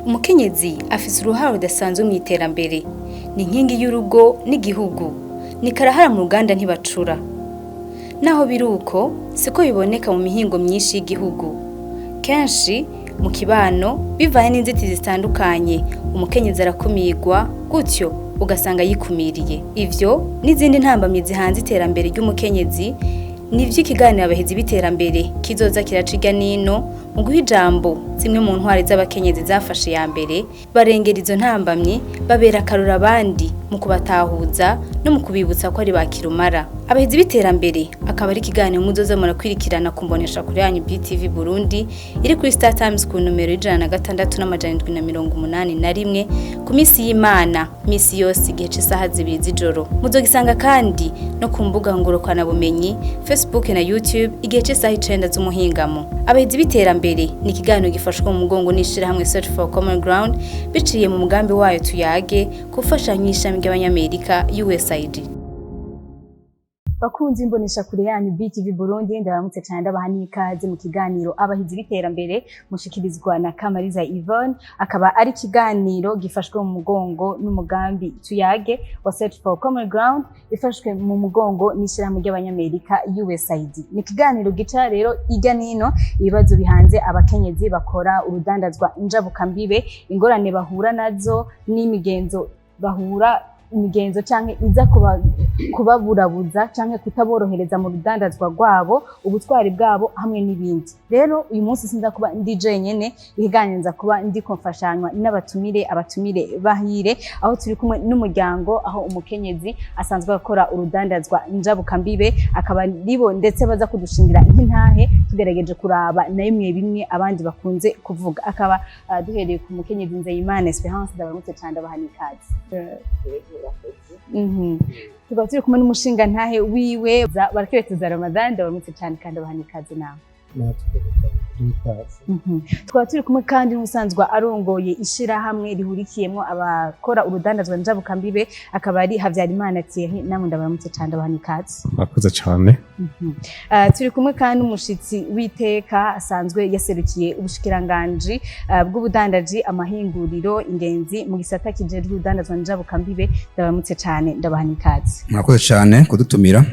Umukenyezi afise uruhare rudasanzwe mu iterambere. Ni inkingi y'urugo n'igihugu. Ni karahara mu ruganda ntibacura. Naho biri uko, siko biboneka mu mihingo myinshi y'igihugu. Kenshi mu kibano, bivanye n'inzitizi zitandukanye, umukenyezi arakumirwa, gutyo ugasanga yikumiriye. Ivyo n'izindi ntambamyi zihanze iterambere ry'umukenyezi nivyo ikiganiro Abahizi b'Iterambere kizoza kiraca irya nino mu guha ijambo zimwe mu ntwari z'abakenyezi zafashe iya mbere barengera izo ntambamyi, babera akarorero abandi mu kubatahuza no mu kubibutsa ko ari ba kirumara. Abahizi b'Iterambere akaba ari ikiganiro muzoza murakwirikirana ku mboneshakure yanyu BTV Burundi iri kuri Star Times ku nomero y'16781 ku misi y'Imana, misi yose igihe c'isaha 2 z'ijoro. Muzogisanga kandi no ku mbuga ngurukanabumenyi Facebook na YouTube igihe c'isaha 9 z'umuhingamo. Abahizi b'Iterambere ni ikiganiro gifashwe mu mugongo n'ishirahamwe Search for Common Ground biciye mu mugambi wayo Tuyage gufashanya ishami ry'Abanyamerika USAID. Bakunzi imbonesha kure yanyu BTV Burundi, ndaramutse cyane, ndabaha n'ikaze mu kiganiro Abahizi b'Iterambere mushikirizwa na Kamariza Yvonne. Akaba ari ikiganiro gifashwe mu mugongo n'umugambi Tuyage wa Search for Common Ground, ifashwe mu mugongo n'ishirahamwe ry'Abanyamerika USAID. Ni ikiganiro gica rero irya nino ibibazo bihanze abakenyezi bakora urudandazwa njabukambibe, ingorane bahura nazo n'imigenzo bahura, imigenzo canke iza kubaburabuza canke kutaborohereza mu rudandazwa rwabo, ubutwari bwabo hamwe n'ibindi. Rero uyu munsi sinza kuba ndi jenyene, ikiganiro nza kuba ndiko mfashanywa n'abatumire, abatumire bahire, aho turi kumwe n'umuryango aho umukenyezi asanzwe akora urudandazwa njabukambibe, akaba ribo ndetse baza kudushingira nk'intahe tugerageje kuraba na bimwe bimwe abandi bakunze kuvuga. Akaba duhereye ku mukenyezi Nzeyimana Esperance, ndabaramutse cyane, ndabaha n'ikaze. Tukaba turi kumwe n'umushinga ntahe wiwe Barakereteza Ramadan, ndabaramutse cyane kandi abaha n'ikaze nawe. Natwe ikaze. Tukaba turi kumwe kandi n'ubusanzwe arongoye ishirahamwe rihurikiyemo abakora urudandazwa njabukambibe, akaba ari Habyarimana Thierry. Namwe ndabaramutse cyane, ndabaha n'ikaze. Murakoze cyane. Turi kumwe kandi n'umushitsi w'iteka asanzwe yaserukiye ubushikiranganji bw'ubudandaji, amahinguriro, ingenzi mu gisata kijejwe urudandazwa njabukambibe. Ndabaramutse cyane, ndabaha n'ikaze. Murakoze cyane kudutumira.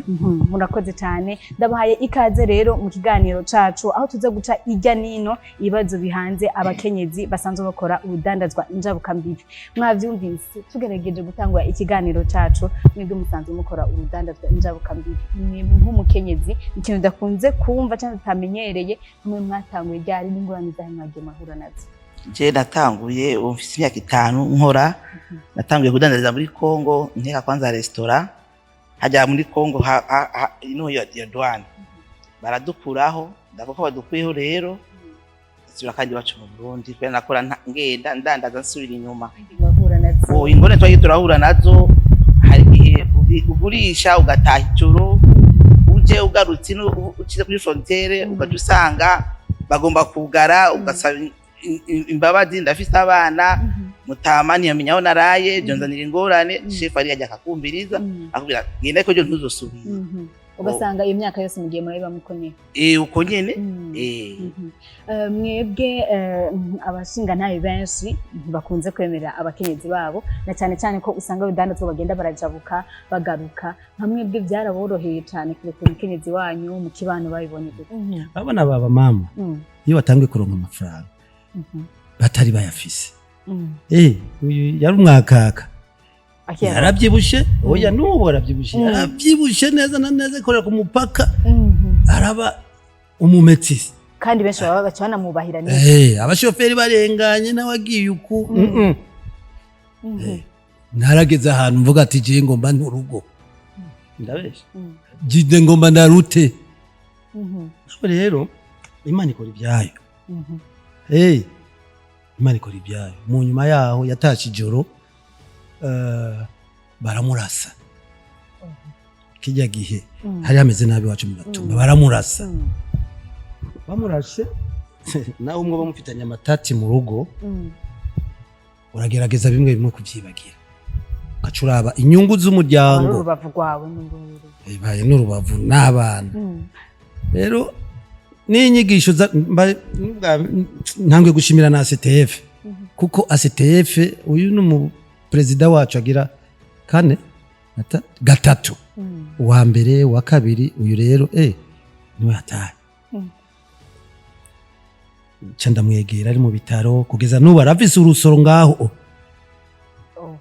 Murakoze cyane, ndabahaye ikaze rero mu kiganiro cacu aho tuza guca irya nino ibibazo bihanze abakenyezi basanzwe bakora urudandazwa njabukambibe. Mwavyumvise, tugerageje gutangura ikiganiro cacu, mwebwe musanzwe mukora urudandazwa njabukambibe, mwe nk'umukenyezi, ikintu udakunze kumva cyangwa utamenyereye, mwe mwatanguye ryari n'ingorane zahe mwagiye murahura nazo? Je natanguye ubu mfise imyaka 5 nkora. Natanguye kudandariza muri Congo, nteka kwanza restaurant hajya muri Congo ino ya douane baradukuraho. Ndavuga ko badukuyeho rero, nsubira kandi iwacu mu Burundi kubera nakora ngenda ndandaza nsubira inyuma. Bahura nazo. Oh, ingorane twagiye turahura nazo, hari igihe ugurisha ugataha ijoro, uje ugarutse ino uciye kuri frontière ugaca usanga bagomba kugara, ugasaba imbabazi, ndafise abana, mutama ntiyamenya aho naraye, byonzanira ingorane. Chef ari yajya akakumviriza, akubwira genda ariko ryo ntuzosubire. Ugasanga iyo myaka yose mugiye murabiba muko nyene. Eh, uko nyene. Eh. Mwebwe abashingantahe benshi ntibakunze kwemerera abakenyezi babo, na cyane cyane ko usanga urudandazwa bagenda barajabuka bagaruka. Nka mwebwe byaraboroheye cyane kurekura umukenyezi wanyu? Mu kibano babibonye gute? Abana baba mama iyo batanguye kuronka amafaranga batari bayafise, uyu yari umwakaka. Yarabyibushe, oya, n'ubu arabyibushe. Yarabyibushe neza na neza, ikorera ku mupaka, araba umumetisi. Kandi benshi baba baca banamwubahira neza. Abashoferi barenganye nawe agiye uku. Ntarageze ahantu mvuga ati je ngomba nturugo, ndabesha? Jide ngomba ndarute. Nawe rero Imana ikora ibyayo. Imana ikora ibyayo. Mu nyuma yaho yatashe ijoro, baramurasa. Kijya gihe hari hameze nabi iwacu mu Gatumba. Baramurasa. Bamurashe, nawe umwe bamufitanye amatati mu rugo, uragerageza bimwe bimwe kubyibagira, ugaca uraba inyungu ari z'umuryango. Urubavu rwawe n'ururu. Bibaye n'urubavu n'abana. Rero n'inyigisho ntangwe gushimira na CTF. Kuko ACTF, uyu ni umuperezida wacu agira kane, gatatu, uwa mbere, uwa kabiri, uyu rero niwe hataye. Nca ndamwegera ari mu bitaro, kugeza n'ubu arafise urusoro ngaho. Oh.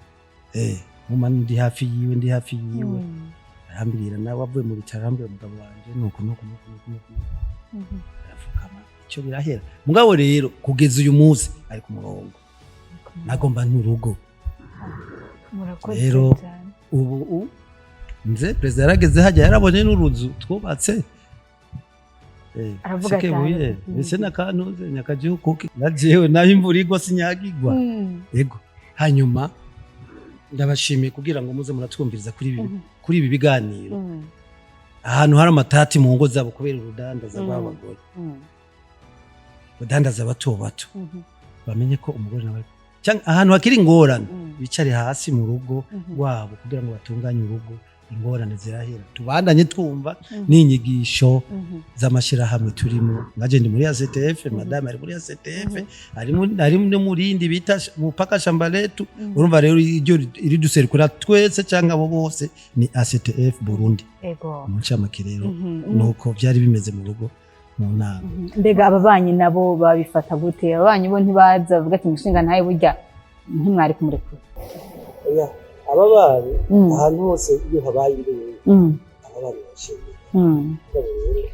Muma ndi hafi yiwe, ndi hafi yiwe. Arambwira, nawe avuye mu bitaro, arambwira: "Umugabo wanje nuko nuko nuko nuko nuko." Arafukama, icyo birahera. Mugabo rero kugeza uyu munsi ari ku murongo, nagomba n'urugo. Murakoze Rero, cyane. Ubu nze perezida yarageze hajya, yarabonye n'uruzu twubatse. Aravuga Sikebuye, cyane. Mbese n'akantuze nyakagihugu na jewe naho imvura igwa sinyagigwa. Ego, hanyuma ndabashimiye kugira ngo muze muratwumviriza kuri ibi, kuri ibi biganiro. Ahantu hari amatati mu ngo zabo kubera urudandaza rw'abagore, urudandaza bato bato, bamenye ko umugore nawe, cyangwa ahantu hakiri ingorane, bicare hasi mu rugo rwabo kugira ngo batunganye urugo, ingorane zirahera. Tubandanye twumva n'inyigisho z'amashyirahamwe turimo. Nkaje ndi muri ACTF, madame ari muri ACTF, ari no mu rindi bita mupaka Shambaletu. Urumva rero, iryo iriduserukira twese cyangwa abo bose ni ACTF Burundi. Mu ncamake rero, nuko byari bimeze mu rugo mu nama. Mbega ababanyi nabo babifata gute? Ababanyi bo ntibaza bavuga ati: "Umushinga ntaye burya ntimwari kumurekura"? Ababanyi, ahantu hose iyo habaye induru, ababanyi bashimira. Mugabo rero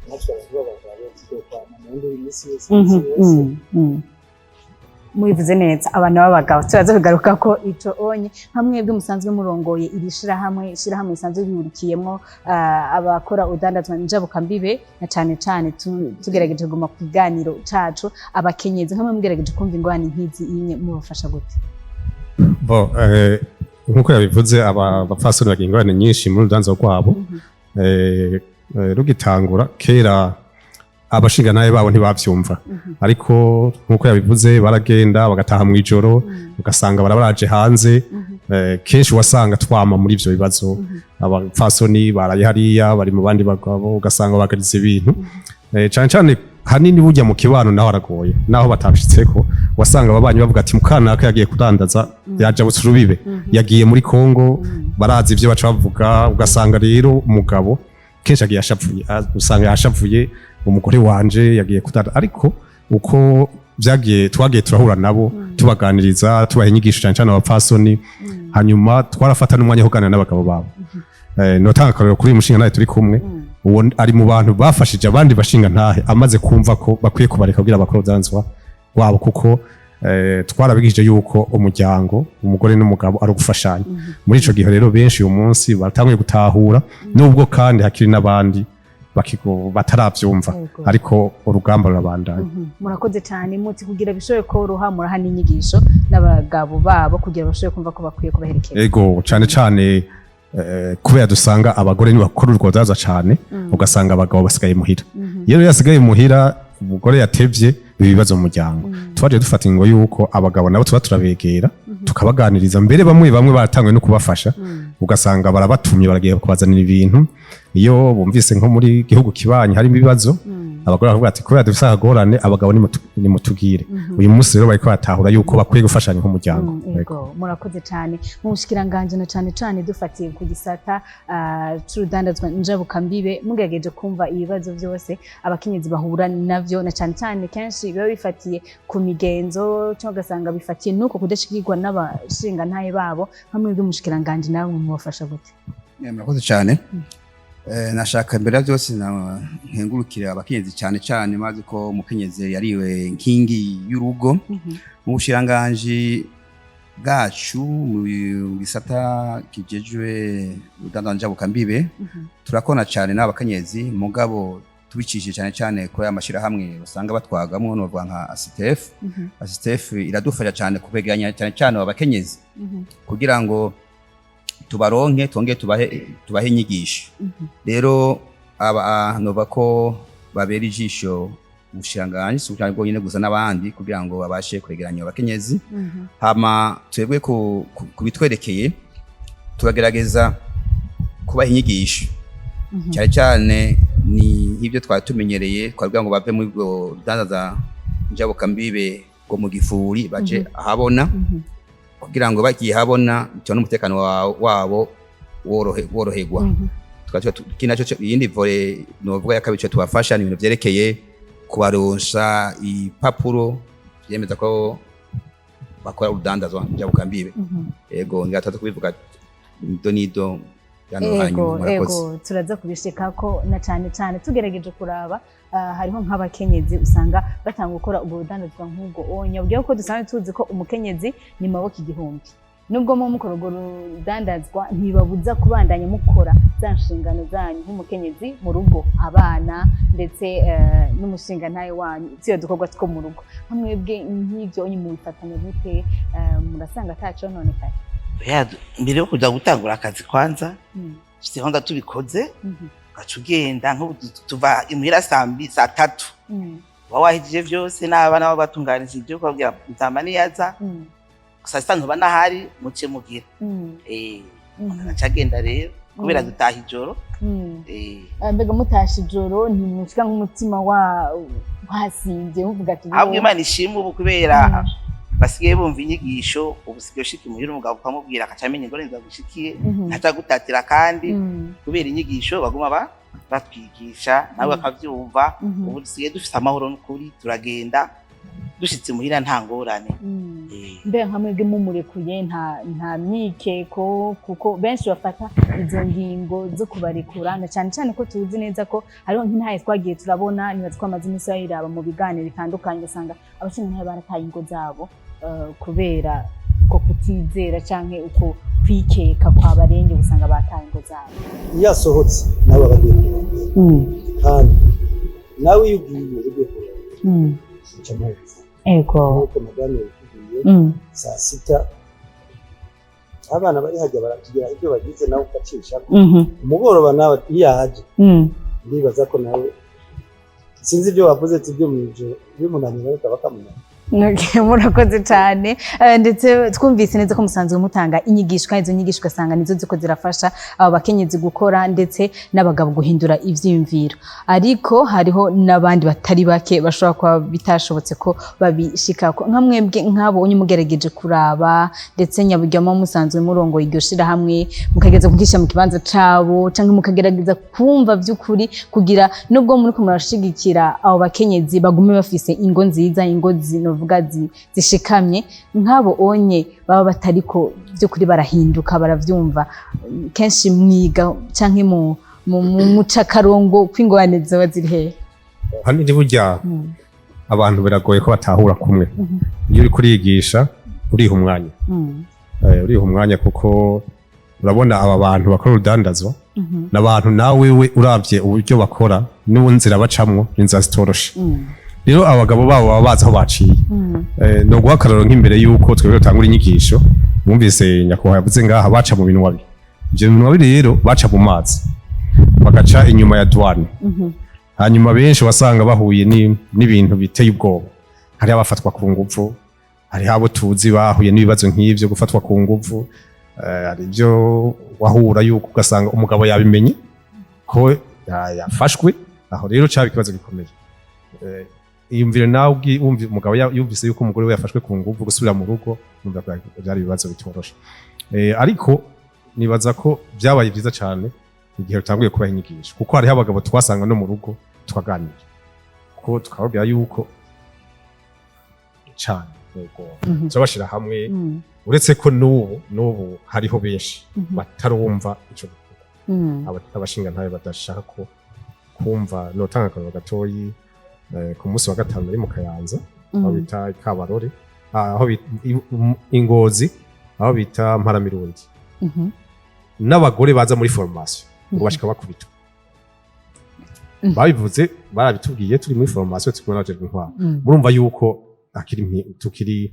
natwe abantu b'abagabo tuzokwama mu nduru iminsi yose, iminsi yose. Mubivuze neza, abantu b'abagabo turaza kugaruka ko ico onye. Nka mwebwe musanzwe murongoye iri shirahamwe, ishirahamwe risanzwe rihurikiyemwo abakora udandazwa njabukambibe, na cane cane tugerageje kuguma ku kiganiro cacu abakenyezi, nka mwe mugerageje kumva ingorane nk'izi inye, mubafasha gute? Bo, nkuko yabivuze, aba bapfasoni bagira ingorane nyinshi muri urudanza rwabo. Rugitangura kera, abashingantahe babo ntibavyumva, ariko nkuko yabivuze, baragenda bagataha mw'ijoro, ugasanga barabaraje hanze. Kenshi wasanga twama muri ivyo bibazo, abapfasoni baraye hariya, bari mu bandi bagabo, ugasanga bagarize ibintu. Cane cane hanini burya mu kibano naho haragoye, naho batabishitseko, wasanga ababanyi bavuga ati: "Mukanaka yagiye kudandaza, yajabutse urubibe, yagiye muri Kongo." Barazi ivyo baca bavuga. Ugasanga rero umugabo kenshi agiye ashavuye, usanga yashavuye: "Umugore wanje yagiye kudandaza." Ariko uko vyagiye, twagiye turahura nabo, tubaganiriza, tubaha inyigisho, cane cane abapfasoni. Hanyuma twarafata n'umwanya wo kuganira n'abagabo babo. Notanga akarorero kuri uyu mushinga nawe turi kumwe. Uwo ari mu bantu bafashije abandi bashinga ntahe, amaze kumva ko bakwiye kubareka kugira bakore urudandazwa rwabo, kuko twarabigishije yuko umuryango, umugore n'umugabo, ari ugufashanya. Muri ico gihe rero, benshi uyu munsi batanguye gutahura, nubwo kandi hakiri n'abandi bataravyumva, ariko urugamba rurabandanya. Murakoze cyane. Muti kugira bishobore koroha, muraha n'inyigisho n'abagabo babo kugira bashobore kumva ko bakwiye kubaherekeza. Ego, cane cane, kubera dusanga abagore ntibakora urwo rudandaza cane, ugasanga abagabo basigaye muhira. Iyo rero yasigaye muhira, umugore yatevye, biba ibibazo mu muryango. Twaje dufata ingo yuko abagabo nabo tuba turabegera, tukabaganiriza. Mbere bamwe bamwe baratanguye no kubafasha, ugasanga barabatumye, baragiye kubazanira ibintu. Iyo bumvise nko muri gihugu kibanyi harimo ibibazo, abagore bakavuga ati: "Kubera dufise akagorane, abagabo nimutubwire." Uyu munsi rero bariko baratahura yuko bakwiye gufashanya nk'umuryango. Ego, murakoze cyane. Mu bushikiranganje, na cane cane dufatiye ku gisata c'urudandazwa njabukambibe, mugerageje kumva ibibazo byose abakenyezi bahura navyo, na cane cane kenshi biba bifatiye ku migenzo, cyangwa ugasanga bifatiye nuko kudashikirwa n'abashingantahe babo, nka mwebwe mushikiranganje nawe mubafasha gute? Murakoze cyane. Nashaka mbere ya byose nkengurukire abakenyezi, cyane cyane mazi ko umukenyezi yariwe nkingi y'urugo. Mu bushiranganji bwacu, mu gisata kijejwe urudandazwa njabukambibe, turakona cyane n'abakenyezi, mugabo tubicishije cyane cyane kuri aya mashyirahamwe usanga batwagamwo, novuga nka ACTF. ACTF iradufasha cyane kwegeranya cyane cyane abakenyezi kugira ngo tubaronke, twongere tubahe inyigisho. Rero aba nova ko babera ijisho ubushiranganji, si ubushiranganji bwonyine gusa, n'abandi, kugira ngo babashe kwegeranya abakenyezi. Hama twebwe ku bitwerekeye, turagerageza kubaha inyigisho, cyane cyane ni nk'ibyo twari tumenyereye, twavuga ngo bave muri ubwo rudandaza njabukambibe. bwo mu gifuri baje ahabona, kugira ngo bagiye habona bityo n'umutekano wabo woroherwa. Ikindi naco iyindi volet novuga ya kabiri, ico tubafasha ni ibintu vyerekeye kubaronsa ipapuro vyemeza ko bakora urudandazwa njabukambibe. Ego, ngira tuza kubivuga nido nido hano hanyuma. Ego. Murakoze. Ego, turaza kubishikako, na cane cane tugerageje kuraba, hariho nk'abakenyezi usanga batanga gukora ubwo rudandazwa nk'ubwo onya ubwo ko dusanzwe tuzi ko umukenyezi ni maboko igihumbi. Nubwo mu mukora urwo rudandazwa, ntibabuza kubandanya mukora za nshingano zanyu nk'umukenyezi mu rugo, abana ndetse n'umushingantahe wanyu, tuyo dukorwa two mu rugo. Nka mwebwe nk'ibyo onye mubifatanya gute? Murasanga atacononekaye? Oya, mbere yo kuja gutangura akazi kwanza, kwanza tubikoze, ugaca ugenda nk'ubu tuva imuhira saa 2, saa 3, uba wahejeje vyose n'abana baba batunganije ibyo, ukababwira mutama niyaza saa 6 ntuba nahari, muce mugira. Agaca agenda rero kubera dutaha ijoro. Mbega mutashe ijoro, ntimushika nk'umutima wa wasinvye muvuga ati Ahubwo Imana ishimwe ubu, kubera basigaye bumva inyigisho. Ubu usigaye ushika imuhira, umugabo ukamubwira, agaca amenya ingorane zagushikiye, ntaca gutatira kandi kubera inyigisho baguma batwigisha, nawe akavyumva. Ubu dusigaye dufise amahoro n'ukuri, turagenda dushitse imuhira nta ngorane. Mbe nka mwebwe mumurekuye, nta myikeko? Kuko benshi bafata izo ngingo zo kubarekura, na cyane cyane ko tuzi neza ko hariho nk'intahe twagiye turabona, niba twamaze iminsi bayiraba mu biganiro bitandukanye, ugasanga abashingantahe barataye ingo zabo kubera uko kutizera canke uko kwikeka kwa barenge, usanga bataye ingo zabo. Iyo asohotse nawe aba agiye kurondera, kandi nawe iyo ugiye kurondera, uca muhuza nk'uko madame yabikubwiye. Saa 6 abana bari hajya baratugira ibyo bagize, nawe ugacisha umugoroba nawe iyo yaje. Ndibaza ko nawe sinzi ibyo wavuze, si ibyo mu ijoro bimunanira ariko bakamunanira. Okay, murakoze cyane. Ndetse twumvise neza ko musanzwe mutanga inyigisho, kandi izo nyigisho ugasanga nizo ziko zirafasha abo bakenyezi gukora ndetse n'abagabo guhindura ivyiyumviro. Ariko hariho n'abandi batari bake bashobora kuba bitashobotse ko babishikako. Nka mwebwe nk'abo unye mugerageje kuraba, ndetse nyaburyamo musanzwe murongoye iryo shirahamwe, mukagerageza kugisha mu kibanza cabo canke mukagerageza kumva vy'ukuri, kugira nubwo muriko murashigikira abo bakenyezi bagume bafise ingo nziza, ingo zinovuga zishikamye, nk'abo onye baba batariko by'ukuri barahinduka baravyumva, kenshi mwiga canke mu muca akarongo kw'ingorane zoba ziri hehe? Hanini burya abantu biragoye ko batahura kumwe. Iyo uriko urigisha uriha umwanya. Uriha umwanya kuko urabona aba bantu bakora urudandazwa n'abantu nawe we uravye uburyo bakora n'inzira bacamwo, inzira zitoroshe. Rero abagabo babo baba bazi aho baciye. No guha akarorero, nk'imbere y'uko twebwe dutangura inyigisho, mwumvise nyakubahwa yavuze ngaha, baca mu bintu wabi, ivyo bintu wabi rero baca mu mazi, bagaca inyuma ya douane. Hanyuma benshi wasanga bahuye n'ibintu biteye ubwoba. Hariho abafatwa ku nguvu, hariho abo tuzi bahuye n'ibibazo nk'ivyo gufatwa ku nguvu. Hari ibyo wahura yuko ugasanga umugabo yabimenye ko yafashwe. Aho rero caba ikibazo gikomeye. Iyumvire nawe wumva umugabo yumvise yuko umugore we yafashwe ku nguvu, gusubira mu rugo yumva ko byari ibibazo bitoroshe. Ariko nibaza ko byabaye byiza cyane igihe utanguye kubaha inyigisho, kuko hariho abagabo twasanga no mu rugo tukaganira, kuko tukababwira yuko cyane, yego, turabashira hamwe. Uretse ko n'ubu hariho benshi batarumva ico gikorwa, abashingantahe badashaka ko kumva. Notanga akarorero gatoyi. Ku munsi wa gatanu nari mu Kayanza, aho bita Kabarore, aho Ingozi, aho bita Mparamirundi. N'abagore baza muri formation ngo bashika bakubitwa. Babivuze, barabitubwiye turi muri formation, turi kumwe n'abajejwe intwaro. Murumva yuko akiri tukiri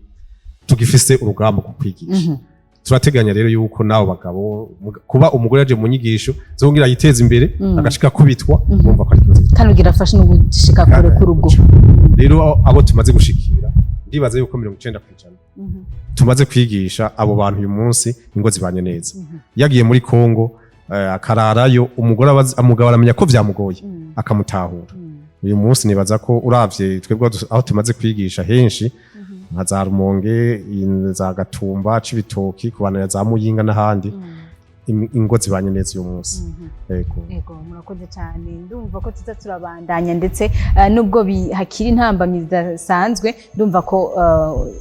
tugifise urugamba ku kwigisha. Turateganya rero yuko n'abo bagabo, kuba umugore yaje mu nyigisho zongera yiteza imbere, agashika kubitwa, murumva ko ari ikibazo. Kandi ugira afashe no gushika kure k'urugo. Rero abo tumaze gushikira, ndibaza yuko 90% tumaze kwigisha abo bantu, uyu munsi ingo zibanye neza. Yagiye muri Kongo, akararayo, umugore umugabo aramenya ko vyamugoye, akamutahura. Uyu munsi nibaza ko uravye twebwe aho tumaze kwigisha henshi. Nka za Rumonge, za Gatumba, Cibitoki, kubanira za Muyinga n'ahandi, ingo zibanye neza uyu munsi. Yego. Ego, murakoze cyane. Ndumva ko tuza turabandanya, ndetse nubwo hakiri intambamyi zidasanzwe, ndumva ko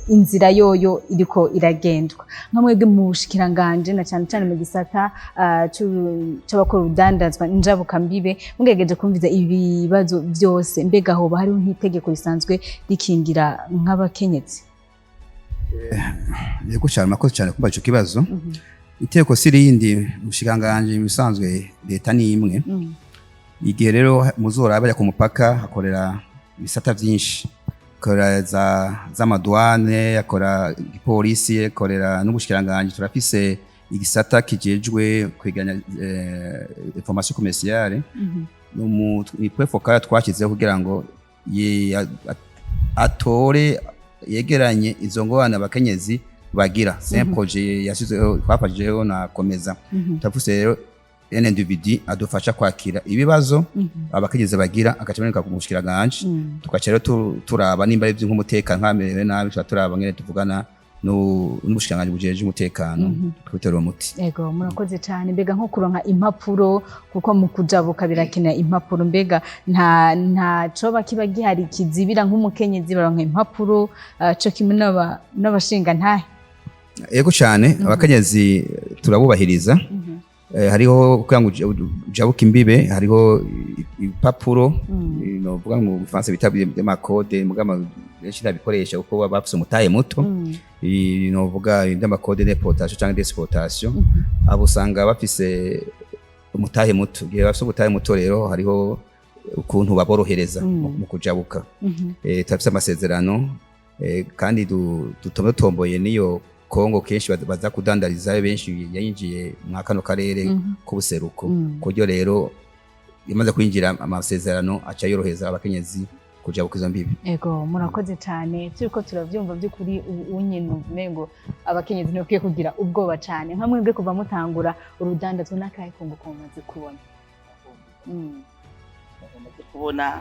inzira yoyo iriko iragendwa. Nka mwebwe mu bushikiranganje, na cyane cyane mu gisata c'abakora urudandazwa njabukambibe, mugerageje kumviza ibibazo byose, mbega hoba hariho nk'itegeko risanzwe rikingira nk'abakenyezi? Yego cyane, murakoze cyane kumva ico kibazo. Iteko si rindi, ubushikanganje mu bisanzwe leta ni imwe. Igihe rero muzora bajya ku mupaka, hakorera ibisata byinshi, hakorera za z'amadwane, hakora igipolisi, hakorera n'ubushikiranganje. Turafise igisata kijejwe kwegeranya information commerciale. Ni point focal twashyizeho kugira ngo atore, yegeranye izo ngorane abakenyezi bagira. C'est un projet yashizeho, twafashijeho na Komeza. Turafise rero un individu adufasha kwakira ibibazo abakenyezi bagira, agaca aboneka ku mushikiranganje. Tugaca rero turaba nimba ari nk'umutekano, nkamerewe nabi, tuba turaba ngene tuvugana n'ubushikiranganji bujejwe umutekano, tukabitera umuti. Ego, murakoze cyane. Mbega nko kuronka impapuro, kuko mu kujabuka birakenera impapuro, mbega nta coba kiba gihari kizibira nk'umukenyezi baronka impapuro co kimwe n'abashinga ntahe? Ego cyane, abakenyezi turabubahiriza. Hariho kugira ngo ujabuke imbibe, hariho ibipapuro, novuga mu Gifaransa bita by'ama codes, mugabo benshi ntabikoresha kuko baba bafise umutahe muto. Novuga iby'ama codes d'importation cyangwa d'exportation, abo usanga bafise umutahe muto. Igihe bafise umutahe muto rero, hariho ukuntu baborohereza mu kujabuka. Turafise amasezerano, kandi dutomboye n'iyo Kongo. Kenshi baza kudandarizayo benshi, yinjiye mwa kano karere k'ubuseruko. Ku buryo rero imaze kwinjira, amasezerano aca yorohereza abakenyezi kujabuka izo mbibi. Ego, murakoze cyane. Turiko turavyumva by'ukuri, ubu nyene umengo abakenyezi ntibakwiye kugira ubwoba cyane. Nka mwebwe, kuva mutangura urudandazwa, n'akahe kunguko mumaze kubona? Bamaze kubona,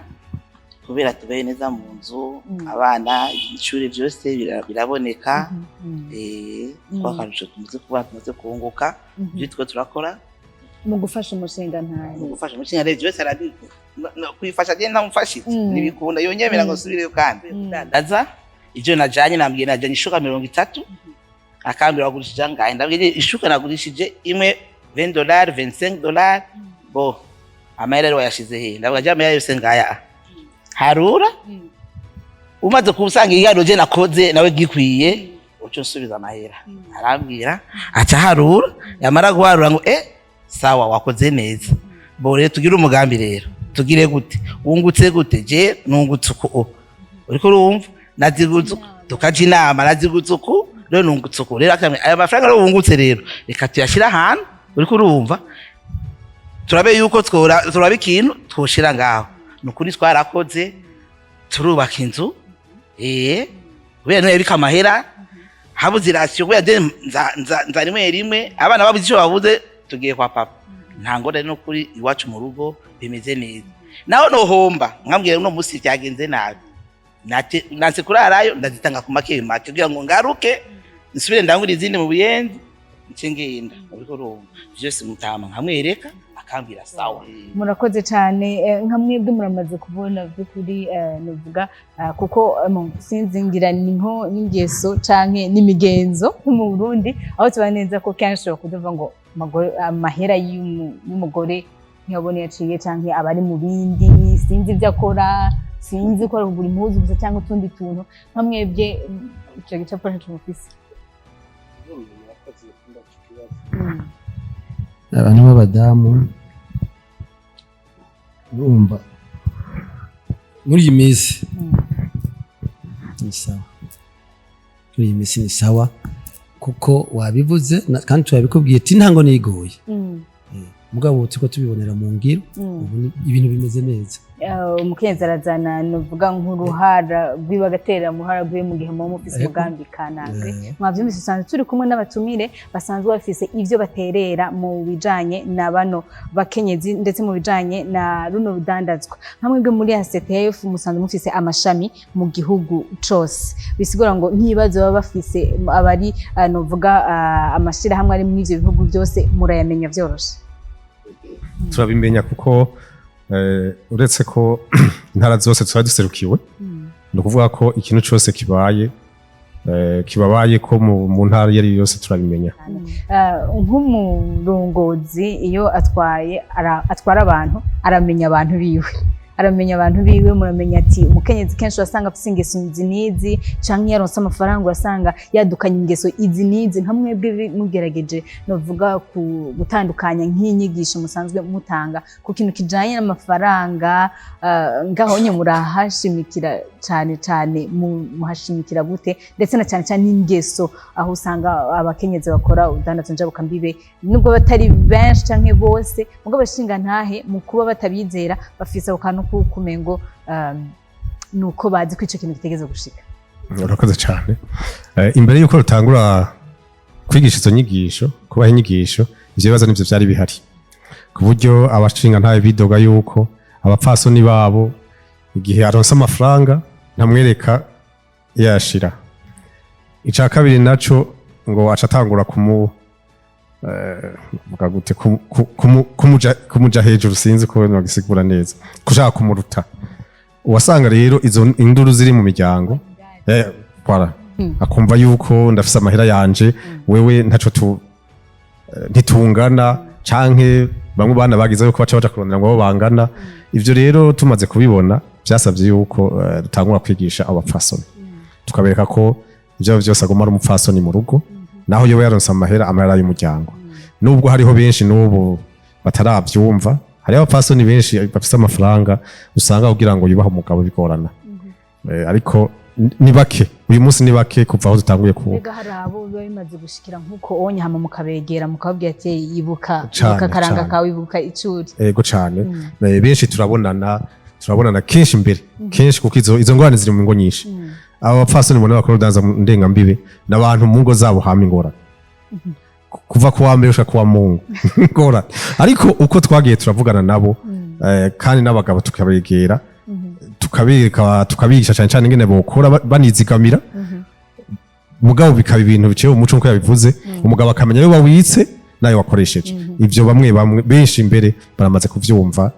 kubera tubaye neza mu nzu, abana ishuri byose biraboneka. Twakarusho tumaze kuba, tumaze kunguka, ibyo two turakora mu gufasha umushinga ntahe. Mu gufasha umushinga rero, byose arabizi. Kwifasha je ntamufashije ntibikunda, yonyemera ngo nsubireyo kandi ndaza ivyo najanye. Nambwiye najanye ishuka 30, akambwira wagurishije angahe? Ndabwiye ishuka nagurishije imwe $20, $25. Bo amahera rero wayashize hehe? Ndavuga je amahera yose ngaya, harura. Umaze kusanga ikiganiro je nakoze nawe gikwiye, uco nsubiza amahera. Arambwira, aca harura, yamara guharura ngo sawa, wakoze neza. Bo rero tugire umugambi rero, tugire gute? Wungutse gute? Je nungutse uku, uriko urumva, naziguze uku. Tukaja inama, naziguze uku rero, nungutse uku rero. Akamwe aya mafaranga rero wungutse rero, reka tuyashire ahantu, uriko urumva, turabe yuko twora, turabe ikintu twoshira ngaho. Ni ukuri twarakoze, turubaka inzu, kubera niyo yabika amahera, habuze ration, kubera je nza rimwe rimwe, abana babuze icyo babuze, tugiye kwa papa. Nta ngorane, no kuri iwacu mu rugo bimeze neza. Naho nohomba, nkambwira uno munsi byagenze nabi, nanse kurarayo, ndazitanga ku make make kugira ngo ngaruke nsubire ndangure izindi mu Buyenzi, nce ngenda. Uriko urumva, vyose mutama nkamwereka, akambwira sawa. Murakoze cyane. Nka mwebwe muramaze kubona by'ukuri, nuvuga kuko sinzi, ngira ni nko n'ingeso canke n'imigenzo mu Burundi, aho tuba neza ko kenshi bakuduva ngo amahera y'umugore ntiyabone yaciye, canke aba ari mu bindi, sinzi ibyo akora, sinzi ko ari kugura impuzu gusa cyangwa utundi tuntu. Nka mwebwe, ico gicapo ntaco mufise? Abantu b'abadamu, urumva muri iyi minsi ni sawa, muri iyi minsi ni sawa, kuko wabivuze kandi turabikubwiye ati intango nigoye. Mugabo ubu turiko tubibonera mu ngiro. Ubu ibintu bimeze neza. Umukenyezi arazana, nuvuga nk'uruhara rwiwe, agatera mu ruhara rwiwe mu gihe muba mufise umugambi kanaka. Mwavyumvise, usanzwe turi kumwe n'abatumire basanzwe bafise ivyo baterera mu bijanye na bano bakenyezi, ndetse mu bijanye na runo rudandazwa. Nka mwebwe muri ACTF musanzwe mufise amashami mu gihugu cose, bisigura ngo nk'ibibazo baba bafise abari novuga amashirahamwe ari muri ivyo bihugu byose, murayamenya vyoroshe? Turabimenya kuko uretse ko intara zose tuba duserukiwe, ni ukuvuga ko ikintu cyose kibaye, kibabaye ko mu ntara iyo ari yo yose, turabimenya. Nk'umurongozi iyo atwaye atwara abantu, aramenya abantu biwe, aramenya abantu biwe. Muramenya ati umukenyezi kenshi urasanga afise ingeso izi n'izi, canke iyo aronse amafaranga urasanga yadukanye ingeso izi n'izi. Nka mwebwe mugerageje novuga ku gutandukanya nk'inyigisho musanzwe mutanga ku kintu kijanye n'amafaranga, ngaho nye murahashimikira cane cane, muhashimikira gute? Ndetse na cane cane n'ingeso, aho usanga abakenyezi bakora ubudandazo njabukambibe, nubwo batari benshi canke bose, mugabo bashinga ntahe mu kuba batabizera, bafise ako kantu kumengo nuko bazi ko ico kintu gitegeza gushika. Urakoze cyane. Imbere y'uko rutangura kwigisha izo nyigisho, kubaha inyigisho, ivyo bibazo nivyo vyari bihari, ku buryo abashinga ntabe bidoga yuko abapfasoni babo igihe aronse amafaranga ntamwereka yashira. Ica kabiri naco, ngo aca atangura kumu vuga gute, kumuja hejuru, sinzi ko nogisigura neza, kushaka kumuruta. Uwasanga rero izo induru ziri mu miryango, voilà. Akumva yuko ndafise amahera yanje, wewe ntaco tu ntitungana, canke bamwe bana bagize yuko baca baja kurondera ngo abo bangana. Ivyo rero tumaze kubibona, vyasavye yuko dutangura kwigisha abapfasoni, tukabereka ko ivyo vyose aguma ari umupfasoni mu rugo, naho yoba yaronse amahera, amahera y'umuryango. Nubwo hariho benshi n'ubu bataravyumva, hariho abapfasoni benshi bafise amafaranga usanga kugira ngo yubahe umugabo bigorana. Ariko ni bake uyu munsi, ni bake kuva aho dutanguye ku Mbega hari abo biba bimaze gushikira nk'uko onye, hama mukabegera mukababwira ati ibuka, Cane, ibuka akaranga cane. kawe, ibuka icuri? Ego cane. Benshi turabonana kenshi mbere kenshi, kuko izo ngorane ziri mu ngo nyinshi. Aba bapfasoni mubona bakora urudanza ndengambibe n'abantu mu ngo zabo hama ingorane kuva kuwa mbere gushika kuwa mungu ingorane. Ariko uko twagiye turavugana nabo, kandi n'abagabo tukabegera, tukabereka, tukabigisha cyane cyane ingene bokora banizigamira, mugabo bikaba ibintu biciye mu muco, nkuko yabivuze, umugabo akamenya ayo wawitse n'ayo wakoresheje. Ivyo bamwe bamwe, benshi imbere baramaze kuvyumva.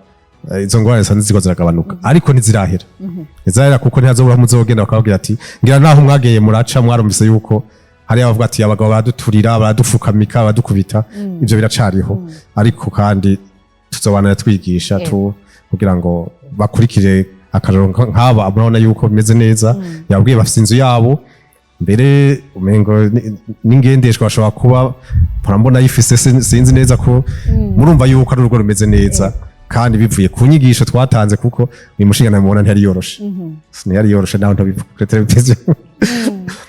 Izo ngorane zisa n'iziriko ziragabanuka, ariko ntizirahera, ntizirahera, kuko ntihazobura muzogenda bakababwira ati ngira naho mwagiye muraca mwarumvise yuko hari abavuga ati abagabo baraduturira, baradufukamika, baradukubita. Ivyo biracariho, ariko kandi tuzobana twigisha tu kugira ngo bakurikire akarorero nk'aba. Murabona yuko bimeze neza, yabwiye bafise inzu yabo, mbere umengo n'ingendeshwa bashobora kuba murambona yifise, sinzi neza ko murumva yuko ari urugo rumeze neza, kandi bivuye ku nyigisho twatanze, kuko uyu mushinga namubona ntiyari yoroshe, ntiyari yoroshe naho ntabivuga kuri televiziyo.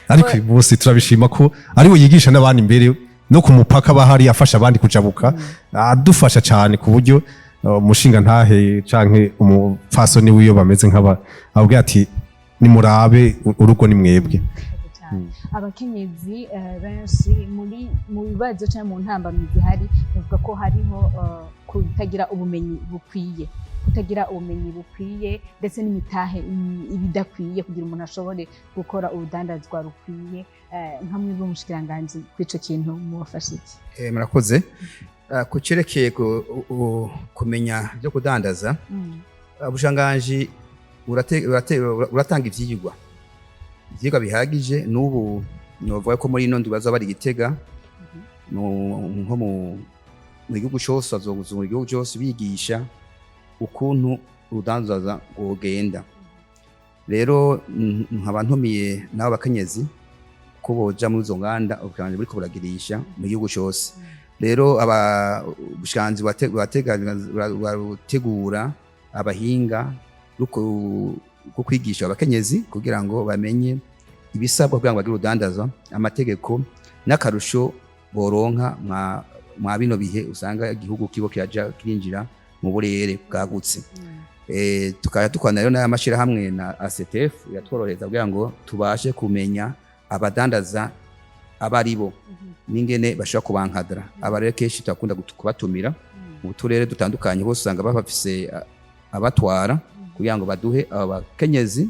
Ariko uyu munsi turabishima ko ariwe yigisha n'abandi, imbere no ku mupaka bahari afasha abandi kujabuka, adufasha cyane, ku buryo umushinga ntahe canke umupfasoni wiyo bameze nk'aba ababwira ati nimurabe urugo ni mwebwe. Cyane. Abakenyezi benshi muri mu bibazo cyangwa mu ntambamyi zihari, bavuga ko hariho kutagira ubumenyi bukwiye, kutagira ubumenyi bukwiye, ndetse n'imitahe ibidakwiye kugira umuntu ashobore gukora urudandazwa rukwiye. Nka mwebwe umushikiranganji, kuri ico kintu mubafasha iki? Murakoze. Ku cerekeye kumenya byo kudandaza, ubushikiranganji buratanga ivyigwa bihagije. N'ubu novuga ko muri ino ndwi bazoba bari i Gitega, nko mu gihugu cose, bazozungura igihugu cose bigisha ukuntu urudandaza rwogenda. Rero nkaba ntumiye n'abo bakenyezi ko boja muri izo nganda ubushikiranganji buriko buragirisha mu gihugu cose. Rero aba ubushikiranganji burategura abahinga bwo kwigisha abakenyezi kugira ngo bamenye ibisabwa kugira ngo bagire urudandaza, amategeko n'akarusho boronka mwa mwa bino bihe usanga igihugu kibo kiraja kirinjira mu burere bwagutse. Tukaba dukorana rero n'aya mashyirahamwe na ACTF, iratworohereza kugira ngo tubashe kumenya abadandaza abaribo n'ingene bashobora kubankadara. Aba rero kenshi turakunda kubatumira mu turere dutandukanye hose, usanga bafise abatwara kugira ngo baduhe aba bakenyezi,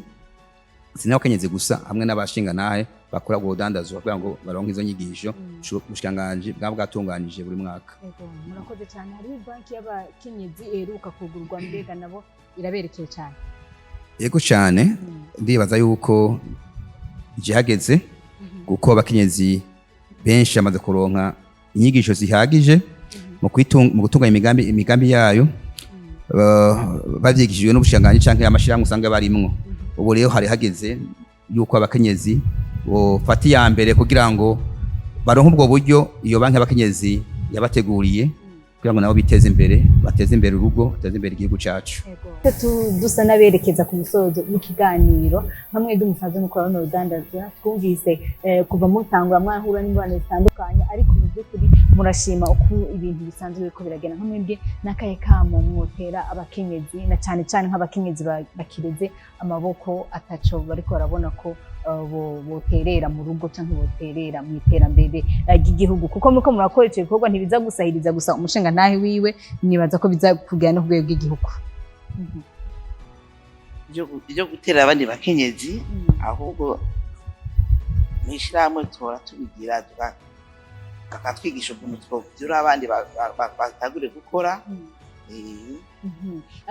si n'abakenyezi gusa, hamwe n'abashingantahe bakora ubwo budandazwa, kugira ngo baronke izo nyigisho ubushikiranganji bwaba bwatunganije buri mwaka. Ego, murakoze cyane. Hariho banki y'abakenyezi iheruka kugurwa, mbega nabo iraberekeye cyane? Yego cyane, ndibaza yuko igihageze, kuko abakenyezi benshi bamaze kuronka inyigisho zihagije mu gutunganya imigambi yayo, bavyigishijwe n'ubushikiranganji canke amashirahamwe usanga barimwo. Ubu rero hari hageze yuko abakenyezi bofata iya mbere kugira ngo baronke ubwo buryo iyo banki y'abakenyezi yabateguriye, kugira ngo nabo biteze imbere, bateze imbere urugo, bateze imbere igihugu cacu. Dusa n'aberekeza ku musozo w'ikiganiro. Nka mwebwe musanzwe mukora runo rudandazwa, twumvise kuva mutangura mwahura n'ingorane zitandukanye, ariko mu by'ukuri murashima uko ibintu bisanzwe biriko biragenda. Nka mwebwe, n'akahe kamo mwotera abakenyezi, na cane cane nk'abakenyezi bakireze amaboko, ataco bariko barabona ko boterera mu rugo canke boterera mu iterambere ry'igihugu? Kuko muriko murakora ico gikorwa, ntibiza gusahiriza gusa umushingantahe wiwe, nibaza ko biza kugera no ku rwego rw'igihugu. Ibyo gutera abandi bakenyezi, ahubwo mw'ishirahamwe tuhora tubigira, bakatwigisha ukuntu twovyura abandi batangure gukora.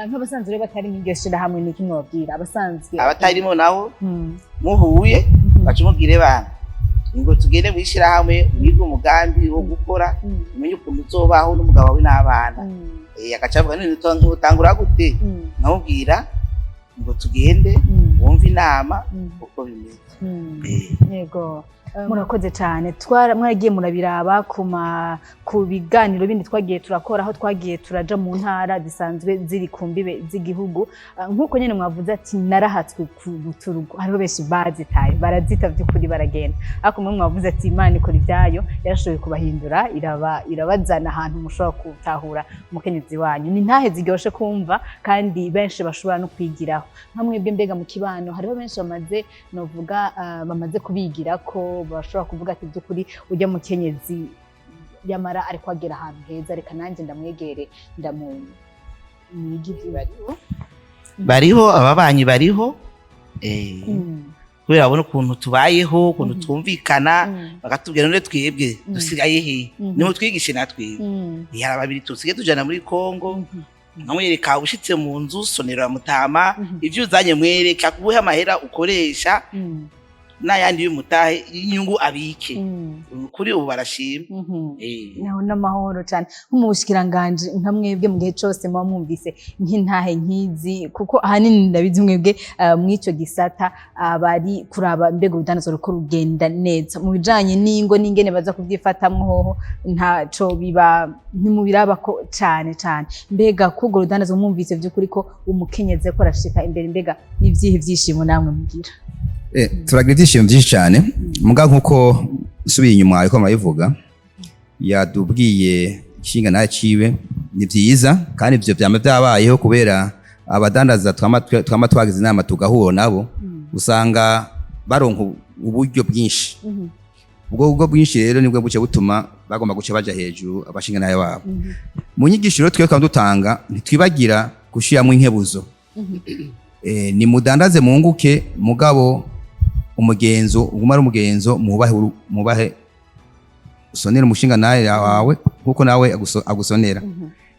Nk'abasanzwe rero batari mw'iryo shirahamwe, ni kimwe babwira abasanzwe? Abatarimo nabo, muhuye, baca umubwire: "Bana, ngo tugende mw'ishirahamwe, wige umugambi wo gukora, umenye ukuntu uzobaho n'umugabo wawe n'abana." Agaca avuga: "None utangura gute?" Nkamubwira ngo tugende, wumve inama uko bimeze. Yego, murakoze cyane. Twara mwaragiye murabiraba ku biganiro bindi twagiye turakora, aho twagiye turaja mu ntara zisanzwe ziri ku mbibe z'igihugu. Nk'uko nyene mwavuze ati narahatswe ku guturugo, hariho benshi bazitaye, barazita by'ukuri, baragenda. Ariko mwe mwavuze ati Imana ikora ibyayo, yarashoboye kubahindura, iraba irabazana ahantu mushobora gutahura umukenyezi wanyu. Ni ntahe ziryoshe kumva, kandi benshi bashobora no kwigiraho. Nka mwebwe, mbega mu kibano hariho benshi bamaze, novuga, bamaze kubigira ko bashobora kuvuga ati by'ukuri ujya mukenyezi yamara ariko agera ahantu heza, reka nanjye ndamwegere, ndamu mwige ibyo bariho? Bariho, ababanyi bariho, kubera babona ukuntu tubayeho, ukuntu twumvikana, bakatubwira: "None twebwe dusigaye he? Nimutwigishe natwebwe." Hari babiri tusigaye tujana muri Kongo. Nkamwereka: ushitse mu nzu, sonera mutama, ivyo uzanye mwereka, kubuhe amahera ukoresha n'ayandi y'umutahe y'inyungu abike. Kuri ubu barashima. Naho n'amahoro cyane. Nko mu bushikiranganji, nka mwebwe, mu gihe cyose muba mwumvise nk'intahe nk'izi, kuko ahanini ndabizi mwebwe mw'ico gisata bari kuraba mbega urudandazwa ruko rugenda neza mu bijanye n'ingo n'ingene baza kubyifatamwo, hoho ntaco biba ntimubiraba ko cane cane? Mbega k'urwo rudandazwa mwumvise vy'ukuri ko umukenyezi ko arashika imbere, mbega n'ivyihe vyishimo namwe mugira? Turagira ibyishimo byinshi cyane. Muga nkuko nsubiye inyuma, ariko murabivuga, yadubwiye inshinga nawe ciwe ni byiza, kandi ibyo byama byabayeho, kubera abadandaza twama twagize inama, tugahura nabo, usanga baronka uburyo bwinshi. Ubwo buryo bwinshi rero nibwo buce butuma bagomba guca baja hejuru abashinga nawe wabo. Mu nyigisho rero twe twama dutanga, ntitwibagira gushiramo inkebuzo: ni mudandaze munguke, mugabo umugenzo uguma ari umugenzo, mubahe mubahe, usonere umushinga nawe wawe nkuko nawe agusonera.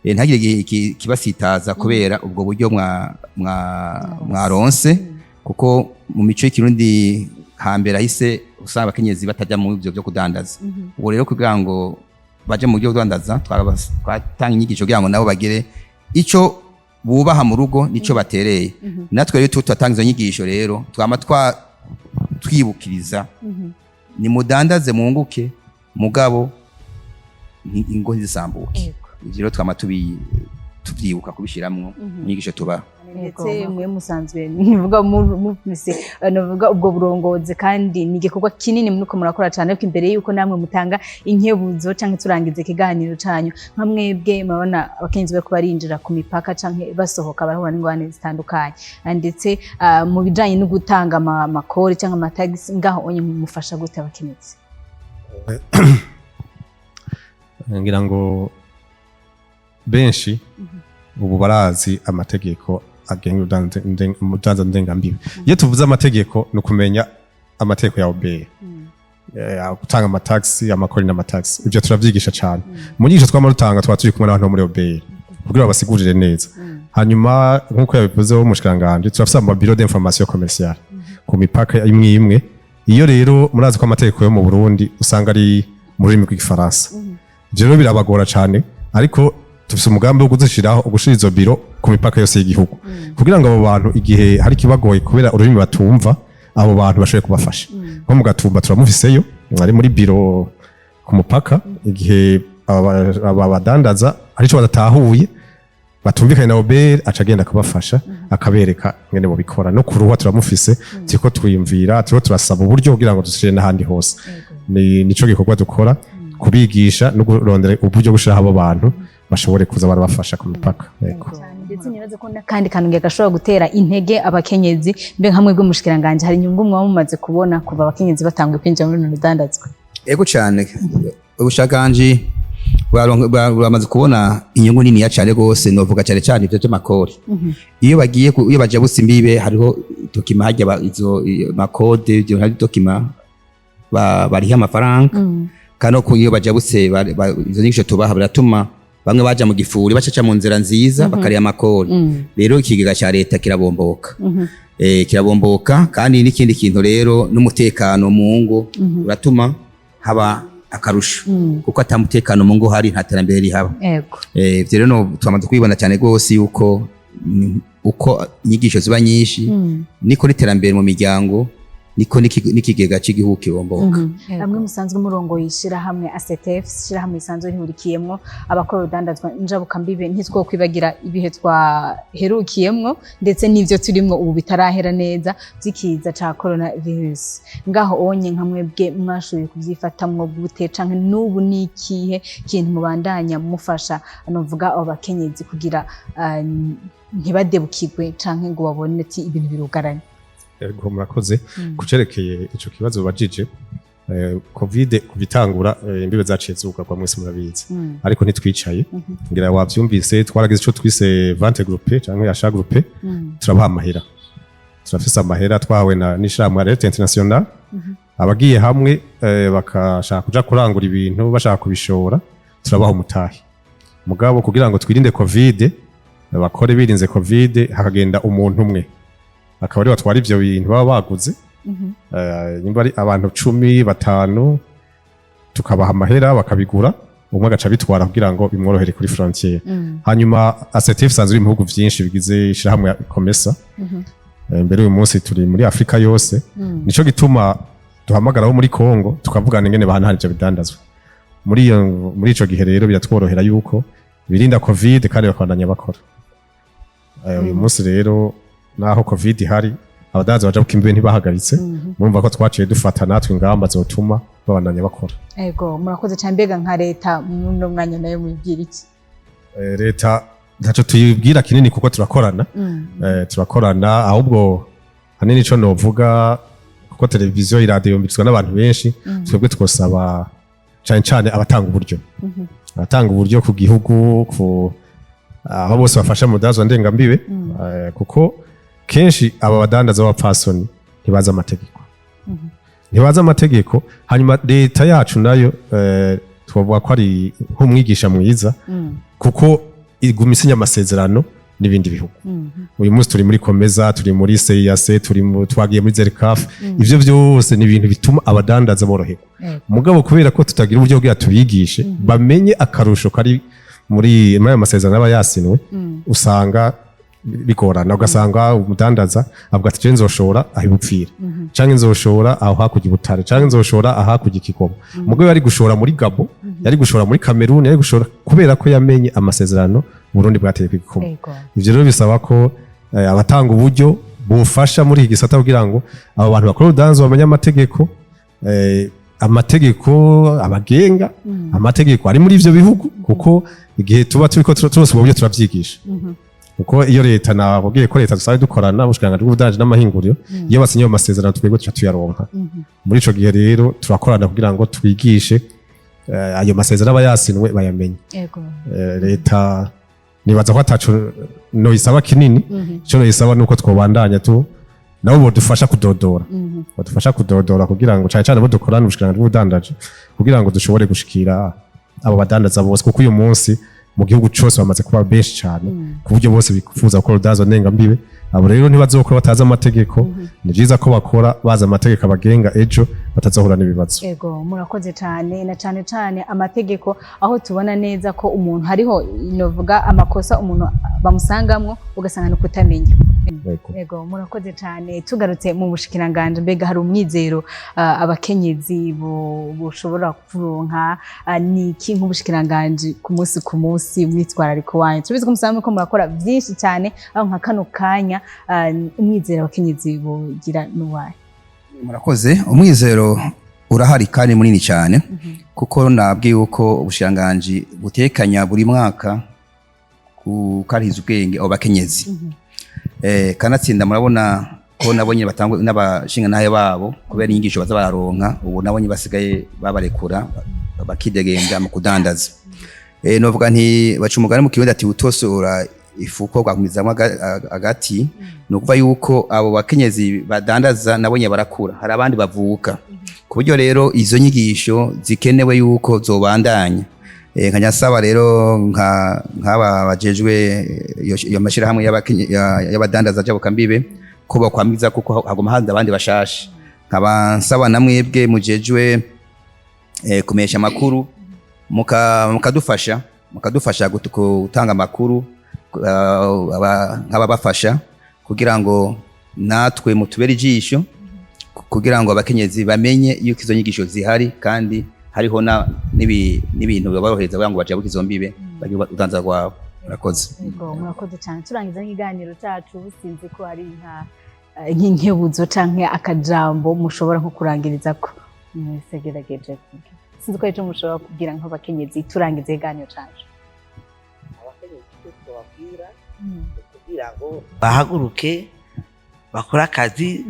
Ntagire igihe kibasitaza kubera ubwo buryo mwaronse, kuko mu mico y'ikirundi hambere ahise usanga abakenyezi batajya mu byo byo kudandaza. Ubu rero kugira ngo baje mu byo kudandaza, twatanga inyigisho kugira ngo nabo bagire ico bubaha mu rugo nico batereye. Natwe rero turatanga izo nyigisho rero, twama twibukiriza: ni mudandaze munguke, mugabo ingo ntizisambuke. Ivyo rero twama tuvyibuka kubishiramwo inyigisho tubaha. Ndetse mwe musanzwe nivuga mufise navuga ubwo burongozi, kandi ni igikorwa kinini muriko murakora cyane. Ariko imbere yuko namwe mutanga inkebuzo canke turangiza ikiganiro canyu, nka mwebwe murabona abakenyezi bariko barinjira ku mipaka canke basohoka barahura n'ingorane zitandukanye. Ndetse mu bijanye no gutanga amakori canke amatagisi, ngaho onye mufasha gute abakenyezi? Ngira ngo benshi ubu barazi amategeko agenga umudanza ndengambibe. Iyo tuvuze amategeko, ni ukumenya amategeko ya OBR, gutanga amatagisi, amakori n'amatagisi. Ibyo turavyigisha cyane mu nyigisho twama dutanga. Tuba turi kumwe n'abantu bo muri OBR kugira babasigurire neza. Hanyuma, nk'uko yabivuzeho umushikiranganji, turafise ama bureau d'information commerciale ku mipaka imwe imwe. Iyo rero murazi ko amategeko yo mu Burundi usanga ari mu rurimi rw'Igifaransa, ivyo rero birabagora cane. Ariko dufise umugambi wo kuzishiraho, gushira izo biro ku mipaka yose y'igihugu, kugira ngo abo bantu, igihe hari ikibagoye kubera ururimi batumva, abo bantu bashobore kubafasha. Nko mu Gatumba turamufiseyo, ari muri biro ku mupaka. Igihe aba badandaza arico badatahuye, batumvikanye na OBR, aca agenda akabafasha, akabereka ingene bobikora. No kuruha turamufise. Turiko twiyumvira, turiko turasaba uburyo kugira ngo dushire n'ahandi hose. Ni nico gikorwa dukora, kubigisha no kurondera uburyo gushiraho abo bantu bashobore kuza barabafasha ku mipaka. Yego. Ndetse nibaze ko n'akandi kantu ngiye gashobora gutera intege abakenyezi. Mbe nka mwebwe mushikiranganje, hari inyungu mwaba mumaze kubona kuva abakenyezi batanguye kwinjira muri runo rudandazwa? Ego cyane, ubushakanji buramaze kubona inyungu niniya cyane rwose. Novuga cyane cyane ibyo by'amakori. Iyo bagiye iyo bajabutse imbibe, hariho document hajya izo makode, ibyo hari document bariha amafaranga. Kandi no iyo bajabutse izo nyigisho tubaha biratuma bamwe baja mu gifuri bacaca mu nzira nziza, bakariha amakori. Rero ikigega cya leta kirabomboka, kirabomboka. Kandi n'ikindi kintu rero, n'umutekano mu ngo uratuma haba akarusho, kuko ata mutekano mu ngo hari, nta terambere rihaba. Ivyo rero twamaze kubibona cyane rwose yuko uko inyigisho ziba nyinshi, niko n'iterambere mu miryango, niko n'ikigega cy'igihugu kibomboka. Bamwe musanzwe murongoye ishirahamwe ACTF, ishirahamwe risanzwe rihurikiyemwo abakora urudandazwa njabukambibe, ntitwokwibagira ibihe twaherukiyemwo ndetse n'ivyo turimwo ubu bitarahera neza vy'ikiza ca coronavirus. Ngaho onye nka mwebwe mwashoboye kuvyifatamwo gute, canke n'ubu ni ikihe kintu mubandanya mufasha, novuga abo bakenyezi, kugira ntibadebukirwe canke ngo babone ati ibintu birugaranye? Ego, murakoze. Kucerekeye ico kibazo bajije, COVID kuva itangura, imbibe zaciye zugarwa, mwese murabizi. Ariko ntitwicaye. Ngira wavyumvise, twaragize ico twise vente groupée canke achat groupé. Turabaha amahera. Turafise amahera twahawe na n'ishirahamwe Alerte International. Abagiye hamwe bakashaka kuja kurangura ibintu, bashaka kubishora, turabaha umutahe. Mugabo kugira ngo twirinde COVID, bakore birinze COVID, hakagenda umuntu umwe akaba ari batwara ivyo bintu baba baguze. Nimba ari abantu 10, 5, tukabaha amahera bakabigura, umwe agaca abitwara kugira ngo bimworohere kuri frontière. Hanyuma ACTF isanzwe iri mu bihugu vyinshi bigize ishirahamwe ya COMESA. Mbere uyu munsi turi muri Afrika yose. Nico gituma duhamagara abo muri Congo, tukavugana ingene bahanahana ivyo bidandazwa. Muri ico gihe rero biratworohera yuko birinda COVID kandi bakabandanya bakora. Uyu munsi rero, naho COVID ihari, abadandaza baja imbibe ntibahagaritse. Murumva ko twaciye dufata natwe ingamba zotuma babandanya bakora. Ego, murakoze cyane. Mbega nka leta muno mwanya nayo mubwira iki? Leta ntaco tuyibwira kinini kuko turakorana. Turakorana. Ahubwo hanini ico novuga, kuko televiziyo, iradiyo yumvirizwa n'abantu benshi, twebwe twosaba cane cane abatanga uburyo, abatanga uburyo ku gihugu, ku aho bose bafasha mu rudandazwa ndengambibe, kuko kenshi aba badandaza b'abapfasoni ntibazi amategeko, ntibazi amategeko. Hanyuma leta yacu nayo, twavuga ko ari nk'umwigisha mwiza, kuko iguma isinya amasezerano n'ibindi bihugu. Uyu munsi turi muri COMESA, turi muri CEEAC, twagiye muri ZLECAF. Ivyo vyose ni ibintu bituma abadandaza boroherwa. Mugabo kubera ko tutagira uburyo bwa tubigishe bamenye akarusho kari muri ayo masezerano aba yasinwe, usanga bigorana. Ugasanga umudandaza avuga ati: "Je nzoshora aho ibupfira, canke nzoshora aho hakurya ibutare, canke nzoshora ahakurya ikigoma." Mugabo yari gushora muri Gabo, yari gushora muri Cameroon, yari gushora kubera ko yamenye amasezerano. Burundi bwateye kw'igikumwe. Ivyo rero bisaba ko abatanga uburyo bufasha muri iki gisata kugira ngo abo bantu bakora urudandazo bamenye amategeko, amategeko abagenga, amategeko ari muri ivyo bihugu, kuko igihe tuba turiko turose ubwo buryo turavyigisha, kuko iyo leta, nababwiye ko leta dusanzwe dukorana, ubushikiranganji bw'ubudandaji n'amahinguriro, iyo basinye ayo masezerano twebwe tuca tuyaronka. Muri ico gihe rero turakorana kugira ngo twigishe ayo masezerano aba yasinwe bayamenye. Leta nibaza ko ataco noyisaba kinini. Ico noyisaba nuko twobandanya tu nabo bodufasha kudodora, badufasha kudodora kugira ngo, cane cane abo dukorana, ubushikiranganji bw'ubudandaji, kugira ngo dushobore gushikira abo badandaza bose, kuko uyu munsi mu gihugu cose bamaze kuba benshi cane, ku buryo bose bifuza gukora urudandazo ndengambibe. Abo rero ntibazokora batazi amategeko. Ni vyiza ko bakora bazi amategeko abagenga, ejo batazohura n'ibibazo. Ego, murakoze cyane. Na cyane cyane amategeko, aho tubona neza ko umuntu hariho, novuga, amakosa umuntu bamusangamwo ugasanga ni ukutamenya. Yego. Ego, murakoze cyane. Tugarutse mu bushikiranganje, mbega hari umwizero abakenyezi boshobora kuronka? Ni iki nk'ubushikiranganje ku munsi ku munsi umwitwarariko wanyu? Turabizi ko musanzwe ko murakora byinshi cyane, aho nka kano kanya umwizero abakenyezi bogira n'uwahe? Murakoze. Umwizero urahari kandi munini cyane, kuko nabwiye yuko ubushikiranganji butekanya buri mwaka gukarihiza ubwenge abo bakenyezi. Kanatsinda murabona ko nabo nyine batangwa n'abashingantahe babo kubera inyigisho baza bararonka. Ubu nabo nyine basigaye babarekura bakidegembya mu kudandaza. Novuga nti baca umugani mu Kirundi ati: "Utosora ifuko rwakumizamwo agati." Ni ukuvuga yuko abo bakenyezi badandaza nabo nyine barakura, hari abandi bavuka, ku buryo rero izo nyigisho zikenewe yuko zobandanya. Nkajya nsaba rero nka nk'aba bajejwe iyo mashirahamwe y'abadandaza jabukambibe ko bakwamiza, kuko haguma haza abandi bashasha. Nkaba nsaba na mwebwe mujejwe kumenyesha amakuru mukadufasha gutanga amakuru, nk'ababafasha kugira ngo natwe mutubere ijisho, kugira ngo abakenyezi bamenye yuko izo nyigisho zihari kandi hariho n'ibintu biborohereza kugira ngo bajabuke izo mbibe bagire urudandaza rwabo. Murakoze. Yego, murakoze cyane. Turangiza n'ikiganiro cyacu, sinzi ko hari nk'inkebuzo canke akajambo mushobora nko kurangiriza ko mwese gerageje kugira. Sinzi ko hari ico mushobora kubwira nk'abakenyezi turangiza ikiganiro cacu. Abakenyezi, icyo tubabwira ni kugira ngo bahaguruke bakore akazi,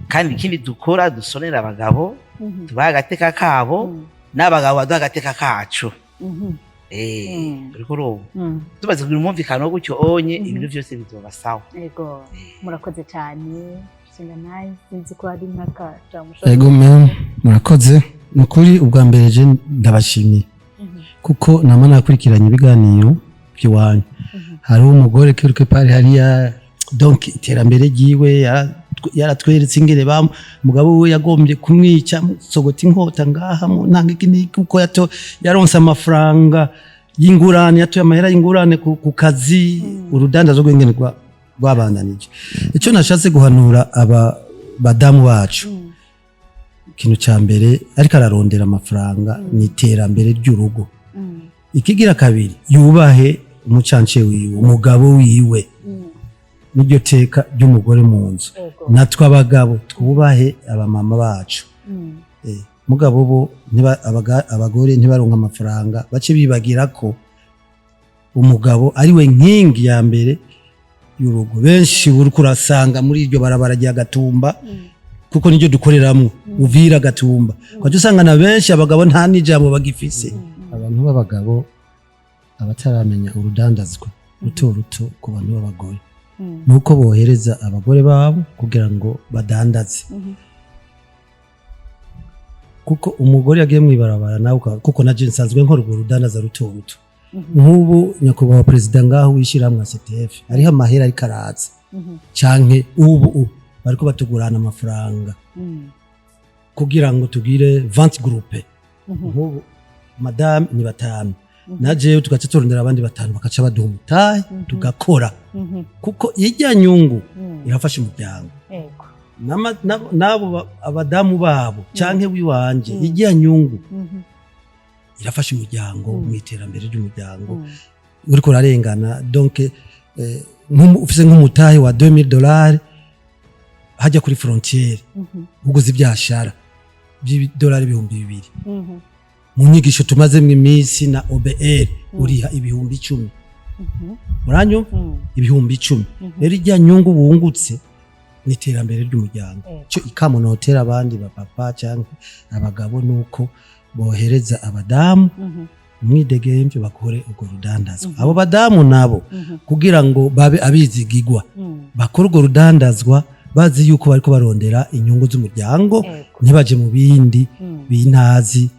kandi ikindi dukora dusonera abagabo, tubahe agateka kabo, n'abagabo baduha agateka kacu. Uriko urumva, tumaze kugira umwumvikano gutyo onye, ibintu byose bizoba sawa. Yego, murakoze cyane. Shinga nawe, sinzi ko hari nk'akajambo mushobora. Ego ma'am, murakoze. Ni ukuri, ubwa mbere je ndabashimiye, kuko nama nakurikiranye ibiganiro by'iwanyu. Hariho umugore quelque part hariya, donc iterambere ryiwe yaratweretse ingene ba mugabo we yagombye kumwica, sogota inkota ngaha mu ntanga iki n'iki, kuko yaronse amafaranga y'ingurane, yatoye amahera y'ingurane ku kazi, urudandazo rw'ingene rwabandanije. Icyo nashatse guhanura aba badamu bacu, ikintu cya mbere ariko ararondera amafaranga ni iterambere ry'urugo. Ikigira kabiri, yubahe umucance wiwe, umugabo wiwe, n'iryo teka ry'umugore mu nzu. Natwe abagabo twubahe abamama bacu. Mugabo bo abagore ntibaronka amafaranga bace bibagira ko umugabo ari we nkingi ya mbere y'urugo. Benshi uriko urasanga muri iryo barabara rya Gatumba, kuko niryo dukoreramwo, Uvira Gatumba, ukaca usanga na benshi abagabo nta n'ijambo bagifise. Abantu b'abagabo abataramenya urudandazwa ruto ruto ku bantu b'abagore, nuko bohereza abagore babo kugira ngo badandaze, kuko umugore yagiye mw'ibarabara nawe kuko na je nsanzwe nkora urwo rudandaza ruto ruto. Nk'ubu nyakubahwa perezida ngaho w'ishyirahamwe CTF, hariho amahera ariko araza, canke ubu bariko batugurana amafaranga kugira ngo tugire vente groupée. Nk'ubu madame ni batanu, na jewe tugaca turondera abandi batanu, bakaca baduha umutahe, tugakora, kuko irya nyungu irafasha umuryango. N'abo abadamu babo canke wiwanje, irya nyungu irafasha umuryango mu iterambere ry'umuryango. Uriko urarengana, donc ufise nk'umutahe wa 2000 dollars hajya kuri frontière, uguze ibyashara by'idolari 2000, mu nyigisho tumazemwo iminsi na OBR, uriha 10,000. Muranyumva? 10,000. Rero ijya nyungu wungutse ni iterambere ry'umuryango. Cyo ikamo notera abandi bapapa cyangwa abagabo nuko bohereza abadamu umwidegemvyo, bakore urwo rudandazwa. Abo badamu nabo, kugira ngo babe abizigigwa, bakore urwo rudandazwa bazi yuko bariko barondera inyungu z'umuryango, ntibaje mu bindi bintazi,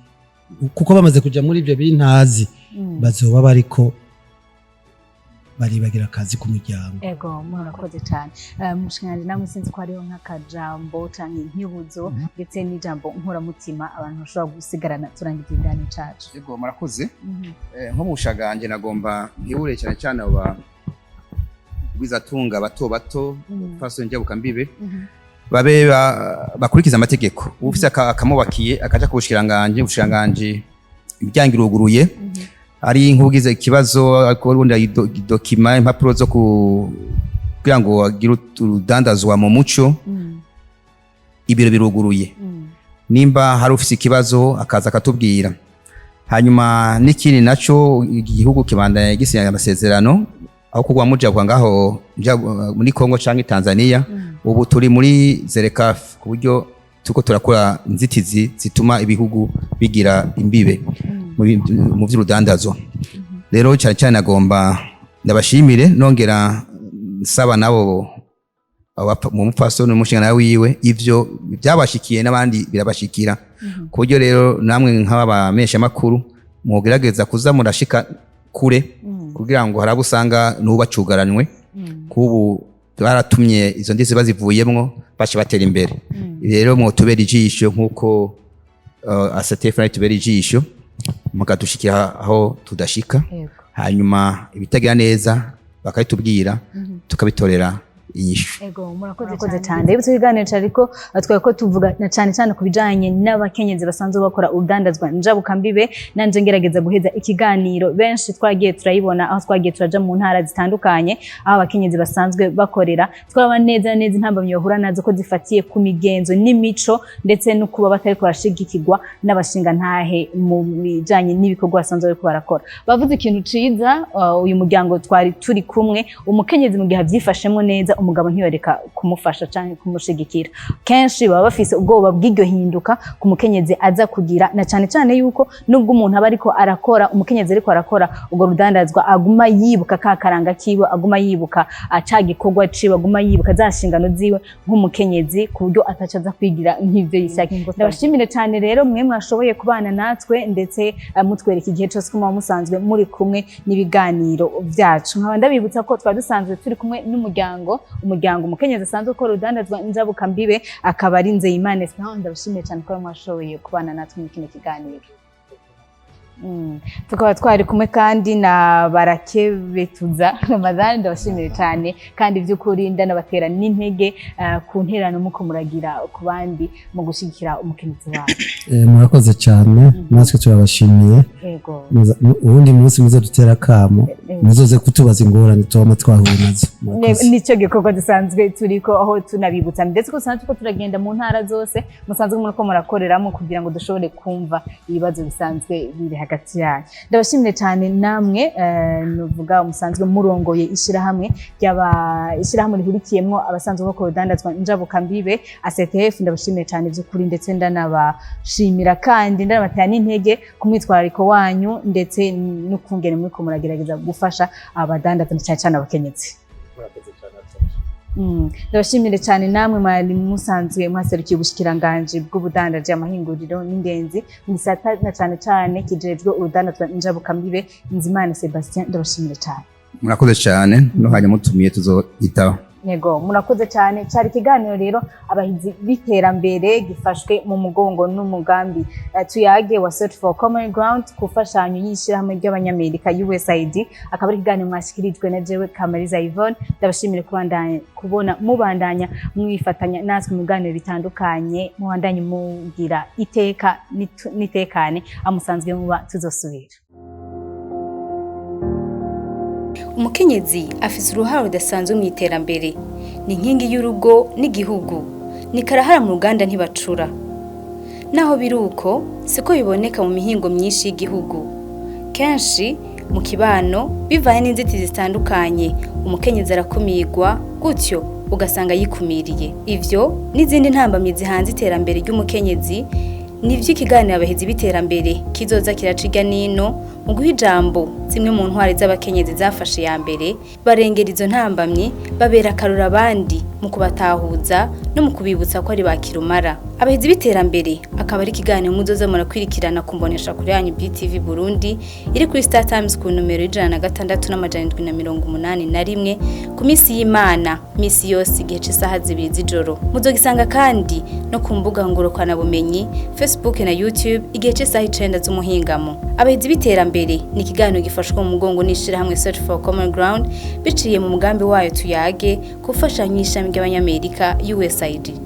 kuko bamaze kuja muri ibyo bintazi bazoba bariko baribagira akazi k'umuryango. Ego, murakoze cyane. Mushikiranganji, namwe sinzi ko hariho nk'akajambo canke inkibuzo ndetse n'ijambo nkoramutima abantu bashobora gusigarana turangiza ikiganiro cacu. Yego, murakoze. Nko mu bushaganje nagomba nkibure cyane cyane abo bagwizatunga bato bato, faso njabukambibe, babe bakurikiza amategeko. Ufise akamubakiye akaja ku bushikiranganje, ubushikiranganje imiryango iruguruye. Ari nk'ugize ikibazo, ariko ubundi document, impapuro zo kugira ngo agire urudandazwa mu muco, ibiro biruguruye. Nimba hari ufise ikibazo akaza akatubwira. Hanyuma n'ikindi naco, igihugu kibandanya gisinya amasezerano aho kugwa muja ngaho nja muri Kongo canke Tanzania. Ubu turi muri ZLECAF, ku buryo turiko turakora inzitizi zituma ibihugu bigira imbibe mu vy'urudandazwa. Rero cyane cyane agomba ndabashimire, nongera nsaba nabo mu mupfasoni n'umushinga wiwe, ivyo byabashikiye n'abandi birabashikira, ku buryo rero namwe nk'abamesha makuru mugerageza kuza murashika kure, kugira ngo hari abo usanga n'ubacugaranywe kubu baratumye izo ndisi bazivuyemwo baca batera imbere. Rero mwotubera ijisho nk'uko ACTF nayo tubera ijisho, mukadushikira aho tudashika. Hanyuma ibitagira neza bakabitubwira, tukabitorera inyishu. Ego, murakoze cyane. Ndabibutsa ikiganiro ariko twari ko tuvuga na cyane cyane ku bijanye n'abakenyezi basanzwe bakora urudandazwa njabukambibe. Nanje ngerageza guheza ikiganiro, benshi twagiye turayibona aho twagiye turaja mu ntara zitandukanye aho abakenyezi basanzwe bakorera, twaba neza neza intambamyi bahura nazo ko zifatiye ku migenzo n'imico, ndetse no kuba batariko barashigikirwa n'abashingantahe mu bijanye n'ibikorwa basanzwe bariko barakora. Bavuze ikintu ciza, uyu muryango twari turi kumwe, umukenyezi mu gihe avyifashemwo neza, umugabo ntiyoreka kumufasha canke kumushigikira. Kenshi baba bafise ubwoba bw'iryo hinduka ku mukenyezi aza kugira, na cane cane yuko nubwo umuntu aba ariko arakora, umukenyezi ariko arakora urwo rudandazwa, aguma yibuka ka karanga kiwe, aguma yibuka ca gikorwa ciwe, aguma yibuka za nshingano ziwe nk'umukenyezi, ku buryo ataca aza kwigira nk'ivyo yishakiye. Ndabashimire cane rero mwe mwashoboye kubana natwe, ndetse mutwereka igihe cose ko muba musanzwe muri kumwe n'ibiganiro vyacu. Nkaba ndabibutsa ko twari dusanzwe turi kumwe n'umuryango, umuryango umukenyezi asanzwe ukora urudandazwa njabukambibe, akaba ari Nzeyimana Esperance. Ndabashimiye cyane ko mwashoboye kubana natwe muri kino kiganiro. Tukaba twari kumwe kandi na Barakebetuza Ramadhan. Ndabashimiye cyane kandi by'ukuri ndanabatera n'intege ku nterano muko muragira ku bandi mu gushyigikira umukenyezi wabo. Murakoze cyane, natwe turabashimiye. Uwundi munsi muze dutera akamo, muzoze kutubaza ingorane tubama twahuye nazo. Murakoze. Nicyo gikorwa dusanzwe turiko, aho tunabibutsa ndetse ko dusanzwe turiko turagenda mu ntara zose musanzwe muriko murakoreramo, kugira ngo dushobore kumva ibibazo bisanzwe biri hagati yanyu. Ndabashimire cyane namwe, nuvuga musanzwe murongoye ishirahamwe ry'aba ishirahamwe rihurikiyemwo abasanzwe bakora urudandazwa njabukambibe, ACTF. Ndabashimiye cyane by'ukuri, ndetse ndanabashimira kandi ndanabatera n'intege ku mwitwarariko wanyu, ndetse n'ukungene muriko muragerageza gufasha abadandaza, cyane cyane abakenyezi. Ndabashimire cyane namwe mwari musanzwe mwaserukiye ubushikiranganji bw'ubudandaji, amahinguriro n'ingenzi, mu gisata na cyane cyane kijejwe urudandazwa njabukambibe, Nzimana Sebastien. Ndabashimire cyane. Murakoze cyane, no hanyuma mutumiye tuzoyitaho. Yego, murakoze cyane. Cyari ikiganiro rero Abahizi b'Iterambere, gifashwe mu mugongo n'umugambi Tuyage wa Search for Common Ground ku mfashanyo y'ishyirahamwe ry'Abanyamerika USAID. Akaba ari ikiganiro mwashikirijwe na jewe Kamariza Yvonne. Ndabashimire kubandanya kubona mubandanya mwifatanya natwe mu biganiro bitandukanye, mubandanye mugira iteka n'itekane amusanzwe muba. Tuzosubira. Umukenyezi afise uruhare rudasanzwe mu iterambere, ni inkingi y'urugo n'igihugu, ni karahara mu ruganda ntibacura. Naho biri uko, siko biboneka mu mihingo myinshi y'igihugu. Kenshi mu kibano, bivanye n'inzitizi zitandukanye, umukenyezi arakumirwa, gutyo ugasanga yikumiriye. Ivyo n'izindi ntambamyi zihanze iterambere ry'umukenyezi nivyo ikiganiro Abahizi b'Iterambere kizoza kiraca irya nino mu guha ijambo zimwe mu ntwari z'abakenyezi zafashe iya mbere, barengera izo ntambamyi, babera akarura abandi mu kubatahuza no mu kubibutsa ko ari ba kirumara. Abahizi b'Iterambere akaba ari ikiganiro muzoza murakwirikirana ku mbonesha kure yanyu BTV Burundi, iri kuri Star Times ku nomero y'106 781, ku minsi y'Imana misi yose igihe c'isaha 2 z'ijoro. Muzogisanga kandi no ku mbuga ngurukanabumenyi, Facebook na YouTube, igihe c'isaha 9 z'umuhingamo. Abahizi b'Iterambere ni ikiganiro gifashwe mu mugongo n'ishirahamwe Search for Common Ground, biciye mu mugambi wayo Tuyage, ku mfashanyo y'ishami ry'Abanyamerika USAID.